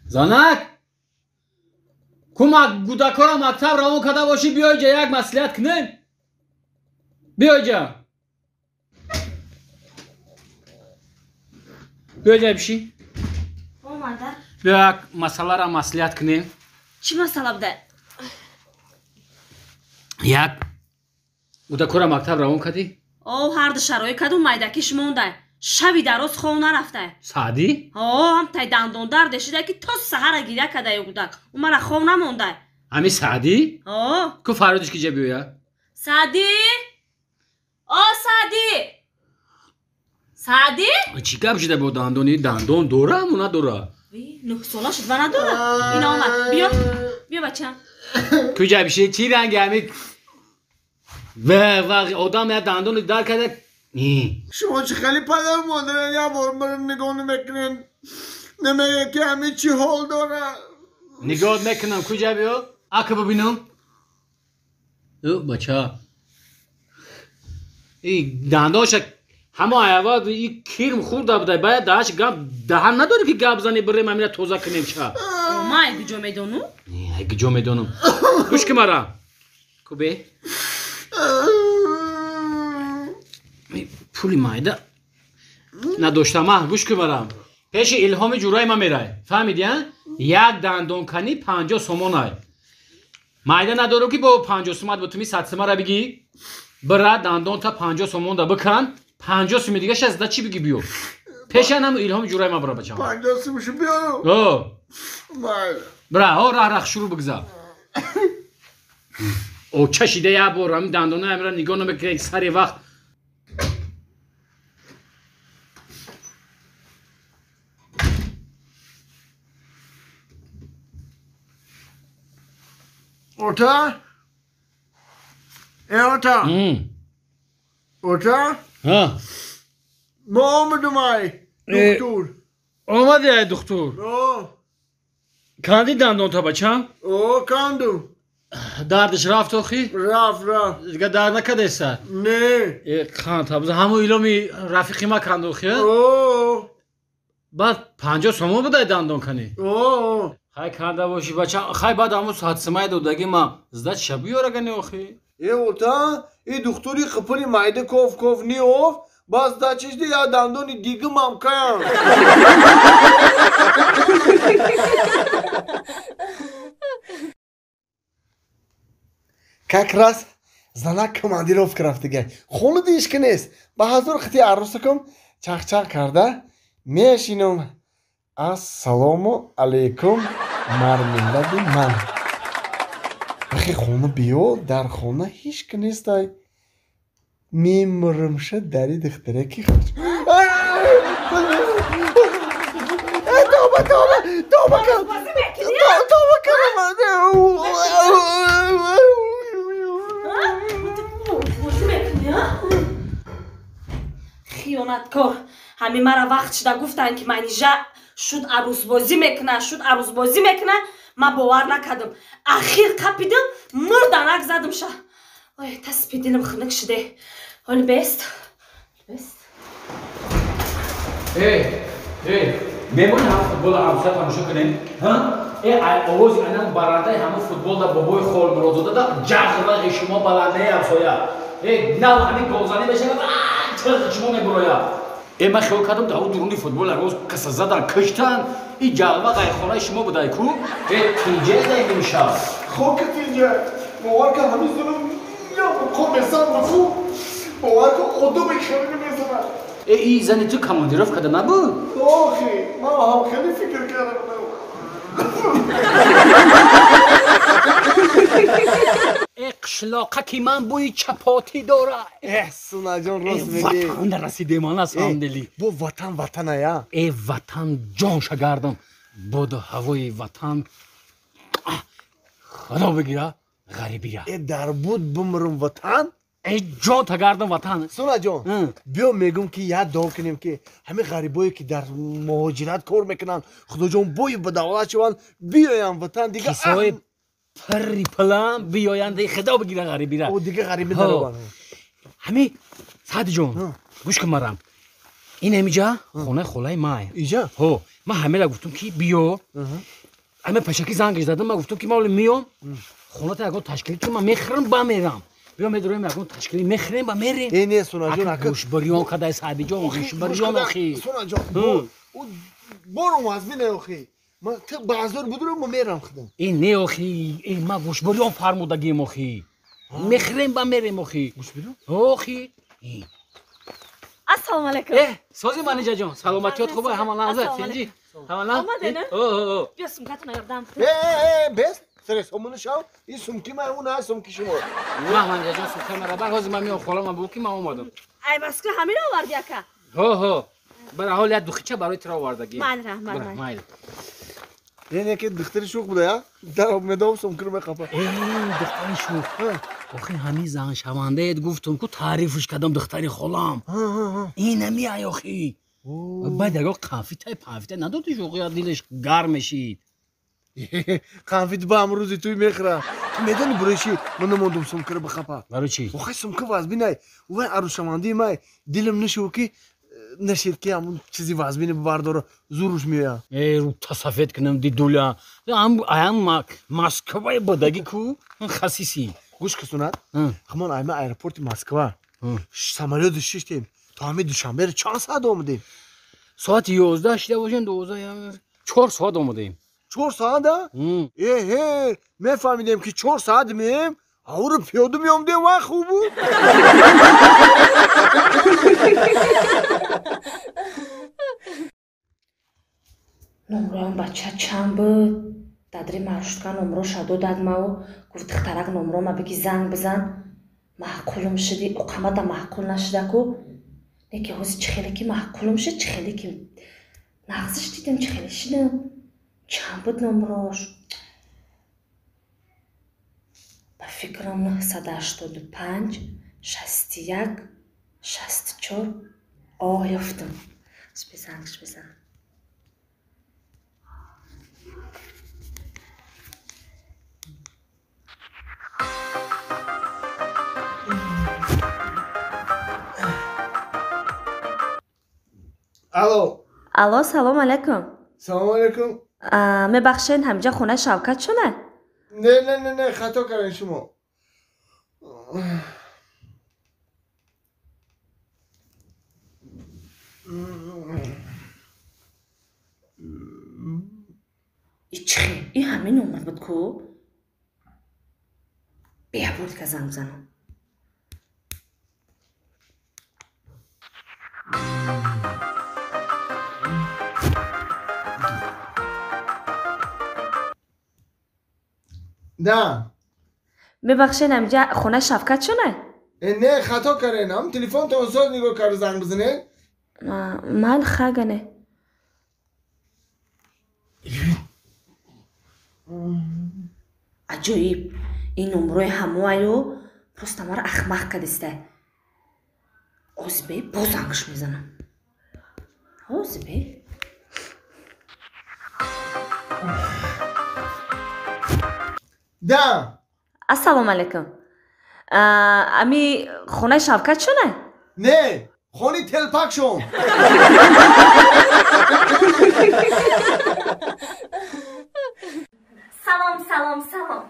Занак! Кумак гудакора мактаб равон карда бошӣ, биё иҷа як маслиҳат кунем. Биё иҷа. Биё иҷа бишӣ. Омада. Биё як масъаларо маслиҳат кунем. Чӣ масъала буда? Як гудакора мактаб равон кардӣ? О, ҳарду шарои кадум майдакиш мондай. Шаби дароз хов нарафтай. Саъдӣ? О, ҳамтай дандондард шида ки то саҳара гиря кадаю гудак. Ӯ мара хов намондай. Ҳами Саъдӣ? О. Ку фарёдиш ки ҷа биёя? Саъдӣ? О, Саъдӣ! Саъдӣ? Чӣ гап шида бо дандони? Дандон дора мо надора? 9 сола шуд ва надора. Ина омад. Биё. Биё бачам. Ку ҷа биши? Чӣ ранги ҳами ва одам я дандони дар карда. Шумо чӣ хеле падару модарен, як бор маро нигоҳ намекунен, намегӯяд ки ҳамин чӣ ҳол дора. Нигоҳ мекунам, куҷа биё, ака бибинам. Ӯ бача, и дандонша ҳамо аявад и кирм хӯрда буда, бояд даҳаш гап даҳан надорӣ ки гап зани, бирем ҳамина тоза кунем ша. Ма куҷо медонум? Не, куҷо медонум. Гӯш ки мара. Кубе? Пули майда надоштама, гӯш ки барам. Пеши Илҳоми ҷурай ма мерай. Фаҳмиди, а? Як дандонканӣ 50 сомонай. Майда надору ки бо 50 сомат бутуми 100 сомара бигӣ. Бира дандонта 50 сомонда бикан, 50 суми дигаша зда чӣ бигӣ биё. Пешанам Илҳоми ҷурай ма бира бачам. 50 сумишу биёру. О. Майда. Бира, о раҳ раҳ шурӯъ бигзар. О чашида як бор ҳамин дандонаи амира нигоҳ намекунад сари вақт. Ота? Э, ота? Ота? Ҳа. Мо омадум ай, духтур. Омади ай духтур? О. Канди дандонта бачам? О, канду. Дардиш рафт охи? Рафт, рафт. Дига дард накардеса? Не. Э, қанд табза ҳамо иломи рафиқи ма канду охи? О. Баъд 50 сомон будай дандон канӣ? О. Хай канда бошӣ бача, хай баъд ҳамо садсимай додаги ма зда чиша биёрагани охи? Э, ота, и духтури қипили майда ков ков ниёфт, бас дачишди я дандони дигимам кан. Как раз занак командировка рафтига. Хона дишки нест. Ба ҳазор қити арӯсакам чақчақ карда мешинам. Ассалому алайкум, мармелади ман. Ахи хона биё, дар хона ҳеч ки нестай. Мемурумша дари духтараки хуш. Тоба, тоба, тоба кар. Тоба кардам. Хиёнаткор. Ҳамин мара вақт шуда гуфтанд ки Манижа шуд арӯсбозӣ мекуна, шуд арӯсбозӣ мекуна. Ман бовар накардам. Ахир қапидам, мурданак задам ша. Ой, таспи дилам хунук шуде. Ҳоли бест. Бест. Эй, эй, мемонӣ ҳам футбола ҳамса тамошо кунем? Ҳа? Э, овози анам барандаи ҳамон футболда бобои Холмуродзода да ҷағвағи шумо баландаи ҳамсоя. Э, нав ҳамин голзанӣ мешавад, чиғ шумо мебурояд. Э, ман хиёл кардам дар дуруни футбол роз каса задан, киштан. И ҷағва ғайрхонаи шумо будай ку? Э, тинҷа дай мешав. Хоки тинҷа. Бовар кун ҳамин зулм я муқом месан баху. Бовар кун одами хеле мезанад. Э, и зани ту командировка да набуд? Охи, ман ҳам хеле фикр кардам. Э, қишлоқа ки ман бӯи чапотӣ дора. Э, Сунаҷон, рост мегӣ. Ватан расидем ана самдели. Бо ватан ватаная. Э, ватан ҷонша гардам. Боду ҳавои ватан. Худо бигира, ғарибира. Э, дар буд бумрум ватан. Э, ҷон тагардам ватан. Сунаҷон, биё мегӯм ки як дуо кунем ки ҳамин ғарибое ки дар муҳоҷират кор мекунанд, Худоҷон бои ба давлат шаванд, биёянд ватан дига. Кисои пирри пилам биёянд, худо бигира ғарибира. О, дига ғарибӣ нараванд. Ҳамин Саъдиҷон, гӯш кун марам. Ин ҳамиҷа хонаи холаи май. Иҷа? Ҳо, Ман ҳамера гуфтам ки биё. Ҳама пешаки зангиш задам, ман гуфтам ки ман ҳоло миём. Хоната ягон ташкили ту ман мехӯрам ба мерам. Биё медорем ягон ташкили мехӯрем ба мерем. Э не Сунаҷон ака. Гӯшбариён кадай Саъдиҷон, гӯшбариён охи. Сунаҷон, борум аз бин охи. Ман ту баъзор будурам ма мерам худам. Э не охи, э ман гӯшбариён фармудагим охи. Мехӯрем ба мерем охи. Гӯшбариён? Охи. Ассалому алайкум. Э, сози Манижаҷон, саломатиёт хуб ҳама лаҳза, тинҷи. Ҳама лаҳза. Омаден? Биё сумкатона ёрдам. Э, бес, стресс омуну шав. Ин сумки ман, он ҳаст сумки шумо. Ман Манижаҷон сумкаи мара бар, ҳозир ман меом хола ман бугӯ ки ман омадам. Ай Москва ҳамин оварди ака? Ҳо, ҳо. Бара ҳол як духича барои туро овардагӣ. Майли, раҳмат, майли. Ин яке духтари шӯх буда, я? Дар медом сумкиро меқапа. Э, духтари шӯх. Охи ҳамин заншавандаед гуфтум ку таърифш кардам духтари холам. Ин ҳами ай охи. Баъд яго қанфитай панфитай надоди шӯхия дилаш гарм мешид. Қанфит ба амрӯзи туй мехӯра. Ту медони барои чӣ ман намондум сумкиро бихапа? Барои чӣ? Охи сумка вазбинай. Вай арӯсшавандаи май дилам нашуд ки нашед ки ҳамун чизи вазбини бардора зуруш меояд. Э, рута сафед кунам дидуля. Аям Москваи бадаги ку хасиси. Гӯш ки Сунат, ҳамон айма аэропорти Москва. Самолёт шиштем. То ҳамин Душанберо чанд соат омадем? Соати 11 шида бошем, 12, 4 соат омадем. 4 соат, а? Эҳе, мефаҳмидем ки 4 соат меем, авро пиёда меомдем, вай хуб буд. Номрои он бача чанд буд? Дадри маршрутка номроша додад мау, гуфт духтарак номрома бигӣ занг бизан. Маъқулум шуди, оқамада маъқул нашуда ку. Не ки ҳозир чӣ хеле ки маъқулум шуд, чӣ хеле ки нағзиш дидем, чӣ хеле шидам. Чанд буд номрош? Ба фикрам 985 61 64. Оҳ, ёфтам. Зангш бизан. Алло. Алло, салом алайкум. Салом алайкум. Мебахшед, ҳаминҷа хонаи Шавкат шуна? Не, не, не, не, хато кардем шумо. И чӣ хел? И ҳамин номер буд ку? Беябор дика занг бизанам. Да. Мебахшед, ҳаминҷа хонаи Шавкат шуна? Не, хато кардем. Ҳам телефонтон соз нигоҳ кард занг бизанед. Майли, хагане. Аҷоиб, ин номрои ҳамоаю просто маро ахмақ кардиста. Ҳозир бе, боз зангш мезанам. Ҳозир бе. Да. Ассалому алайкум. Ами хонаи Шавкат шуна? Не, хони телпак шон. Салом, салом, салом.